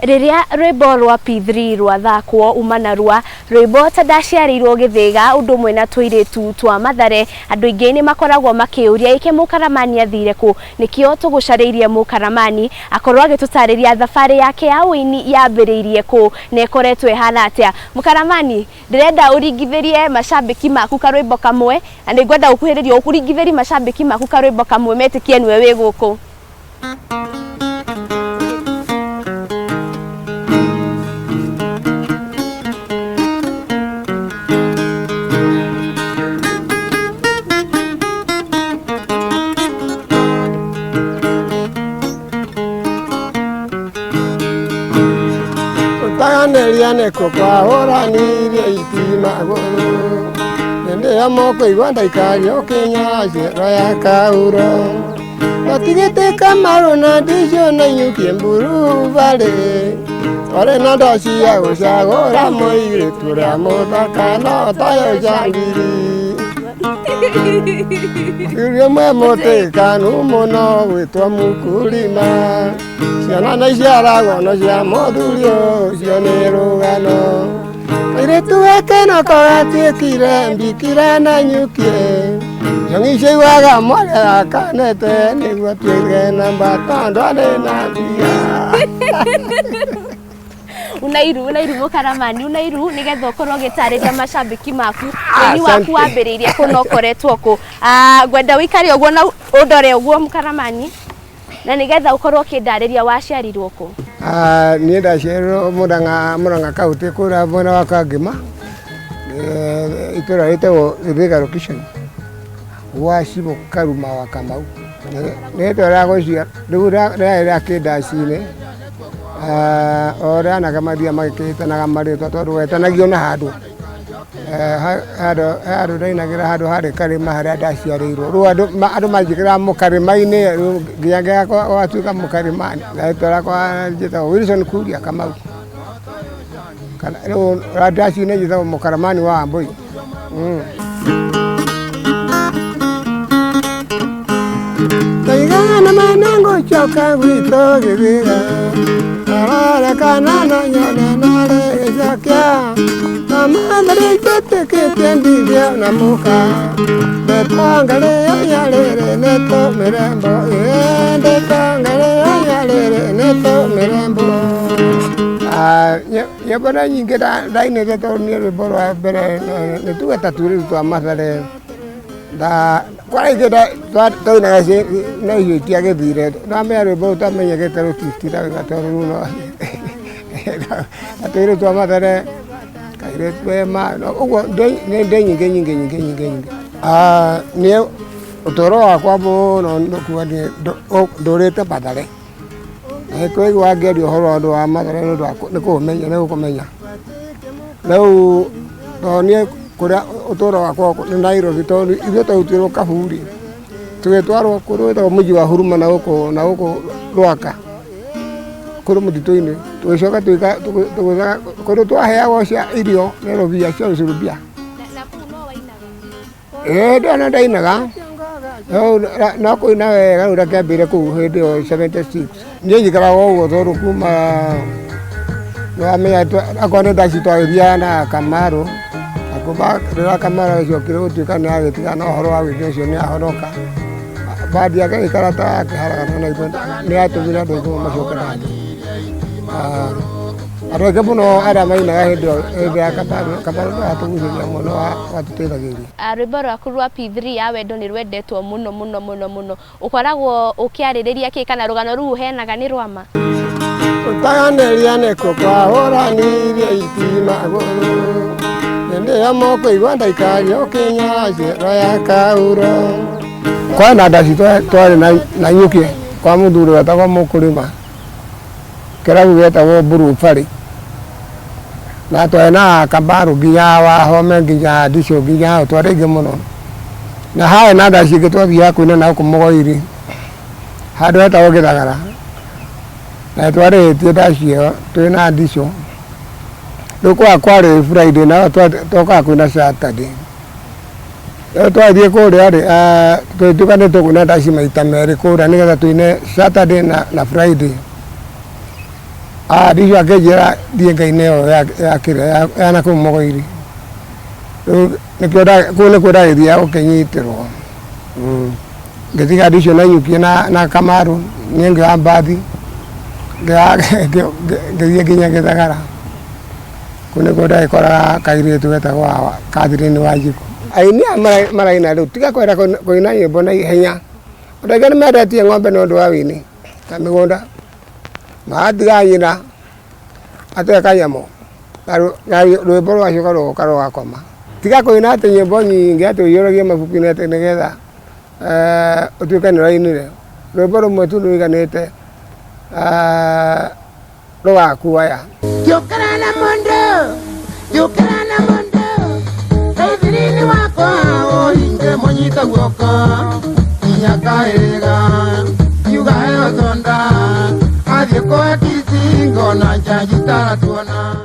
Rĩrĩa rwĩmbo rwa P3 rwathakwo uma narua, rwĩmbo ta ndaciarĩirwo Gĩthĩga ũndũ ũmwe na tũirĩtu twa Mathare, andũ aingĩ nĩ makoragwo makĩũria ĩke Mũkaramani athire kũ? Nĩkĩo tũgũcarĩirie Mũkaramani akorwo agĩtũtarĩria thabarĩ yake ya ũini yambĩrĩirie kũ na ĩkoretwo ĩhana atĩa. Mũkaramani, ndĩrenda ũringithĩrie macambĩki maku karwĩmbo kamwe na nĩngwenda ũkuhĩrĩrie ũringithĩrie macambĩki maku karwĩmbo kamwe metĩkie nĩwe wĩ gũkũ. Gũtaganĩria nĩkuo kwahũranirie iti magũrũ hĩndĩ ĩyo mũkũigua ndaikario kĩnyacĩro ya kauro Matigĩte Kamaru na ndicio na inyukie mburu barĩ Twarĩ na ndaci ya gũcagũra mũirĩtu ũrĩa mũthaka no tayo njangiri Mũthuri ũmwe mũtĩkanu mũno gwĩtwo Mũkurima Ciana nĩ iciaragwo no cia mũthuri ũcio nĩ rũgano Kairĩtu gake nako gatuĩkire mbikira na nyukie Nyoni ciaiguaga mwarĩ akanete nĩguo atuĩke namba tondũ arĩ na mbia. Unairu unairu mũkaramani unairu nĩgetha ũkorwo ũgĩtarĩria macambĩki maku ũini waku wambĩrĩirie kũ na ũkoretwo kũ. Ah, ngwenda ũikare ũguo na ũndore ũguo mũkaramani na nĩgetha ũkorwo ũkĩndarĩria waciarirwo kũ. Ah, niĩ ndaciarirwo Murang'a Murang'a kaunti kũrĩa mwena wa Kangema eh, itũra rĩtagwo Gĩthĩga location gwa cibũ Karuma wa Kamau. Rĩtwa rĩa gũcia rĩu rĩarĩ rĩa kĩndaci-inĩ ah, o ũrĩa anake mathiaga magĩkĩtanaga marĩtwa tondũ wetanagio na handũ. Handũ ndainagĩra handũ harĩ karĩma harĩa ndaciarĩirwo rĩu andũ manjĩkĩraga mũkarĩma-inĩ rĩu nginya gĩgatuĩka mũkarĩmani na rĩtwa rĩakwa njĩtagwo Wilson Kuria Kamau. Kana rĩu ndaci-inĩ njĩtagwo mũkaramani wa Wambũi. Ndaigana mana ngũcoka gwitũ Gĩthĩga Ndarorekana no nyone narĩ gĩcokia Mamatharĩ njĩtĩkĩtie ndithio na mũka Ndĩtonga rĩo nyarĩrĩ nĩtũ mĩrembo Ĩĩ ndĩtonga rĩo nyarĩrĩ nĩtũ mĩrembo. Nyĩmbo nĩ nyingĩ ndainĩte tondũ niĩ rwĩmbo rwa mbere nĩ tuge ta tũirĩtu twa Mathare Kwa ingĩ twainaga na icio itiagĩthire ndamenya rwĩmbo rũu twamenyerete rũtitira wega tondũ rĩu no atũirĩtu twa Mathare kairĩtu ema ũguo nĩ ndĩ nyingĩ nyingĩ nyingĩ nyingĩ nyingĩ. Niĩ ũtũro wakwa mũno nĩ kuga niĩ ndũrĩte Mathare na kũigua ngĩaria ũhoro wa ũndũ wa Mathare nĩ ũndũ wa nĩ kũũmenya nĩ gũkũmenya. Rĩu tondũ niĩ kũrĩa ũtũro wakwa nĩ Nairobi tondũ ithuĩ twarutirwo Kaburi tũgĩtwarwo kũndũ gwĩtagwo mũciĩ wa Huruma na gũkũ na gũkũ Rwaka kũndũ mũtitũ-inĩ tũgĩcoka kũndũ twaheagwo cia irio nĩ rũbia cia rũbia. Ĩĩ ndona ndainaga no kũina wega rĩu reke mbĩre kũu hĩndĩ ĩyo 76. Niĩ njikaraga ũguo tondũ kuma nĩwamenya akorwo nĩ ndaci twagĩthiaga na Kamaru na kuma rĩrĩa Kamaru agĩcokire gũtuĩka nĩ agĩtigana na ũhoro wa wĩini ũcio nĩ ahonoka bandi yake ĩgĩikara ta yakĩharagana na ithuĩ nĩ yatũmire andũ aingĩ macoke na thĩ. Andũ aingĩ mũno arĩa mainaga hĩndĩ ĩyo hĩndĩ ya Kamaru, Kamaru nĩ watũgucĩrĩria mũno watũteithagĩrĩria. Rwĩmbo rwaku rwa P3 ya wendo nĩ rwendetwo mũno mũno mũno mũno. Ũkoragwo ũkĩarĩrĩria kĩ kana rũgano rũu ũheanaga nĩ rwa ma? Gũtaganĩria nĩkuo kwahũranirie iti magũrũ hĩndĩ ĩyo mũkũigua ndaikario kĩnyacĩro ya kauro. Kwana ndaci twarĩ na nyuki kwa mũthuri wetagwo Mũkũrĩma kĩrabu gĩetagwo Blue Valley na twarĩ na Kambaru nginya Wahome nginya Ndicũ nginya hau twarĩ aingĩ mũno. Na harĩ na ndaci ingĩ twathiaga kũina na gũkũ Mũgoiri handũ hetagwo Gĩthagara na nĩtwarĩhĩtie ndaci ĩyo twĩna Ndicũ. Rĩu kwarĩ Friday na twokaga kũina Saturday. Rĩu twathiĩ kũrĩa rĩ, tũgĩtuĩka nĩ tũkũina ndaci maita merĩ kũrĩa nĩgetha tũine Saturday na Friday. Ndicio akĩnjĩra thiĩ Ngai-inĩ ĩyo ya kĩrĩa ya nakũu Mũgoiri. Rĩu nĩkĩo kũu nĩkuo ndagĩthiaga gũkĩnyitĩrwo. Ngĩtiga andũ acio Nanyuki na Kamaru, niĩ ngĩoya mbathi ngĩthiĩ nginya Gĩthagara. Kũu nĩkuo ndagĩkoraga kairĩtu getagwo Catherine Wanjikũ. Aini aya maraina rĩu tiga kwenda kũina nyĩmbo na ihenya. Andũ aingĩ nĩ mendetie ng'ombe nĩ ũndũ wa wĩini na mĩgũnda. Magatiga nyina ate kanyamũ rwĩmbo rwacoka rũgoka rũgakoma. Tiga kũina atĩ nyĩmbo nyingĩ atĩ ũiyũragie mabuku-inĩ atĩ nĩgetha ũtuĩke nĩ ũrainire. Rwĩmbo rũmwe tu rũiganĩte rũgakuoya. Thiũkĩra na mũndũ, thiũkĩra na mũndũ, kaithirini wakwa ũhinge mũnyite guoko, nginya kaĩga, kiuga heo thonda, athiĩ kwa Kisii ngona njanji taratuona.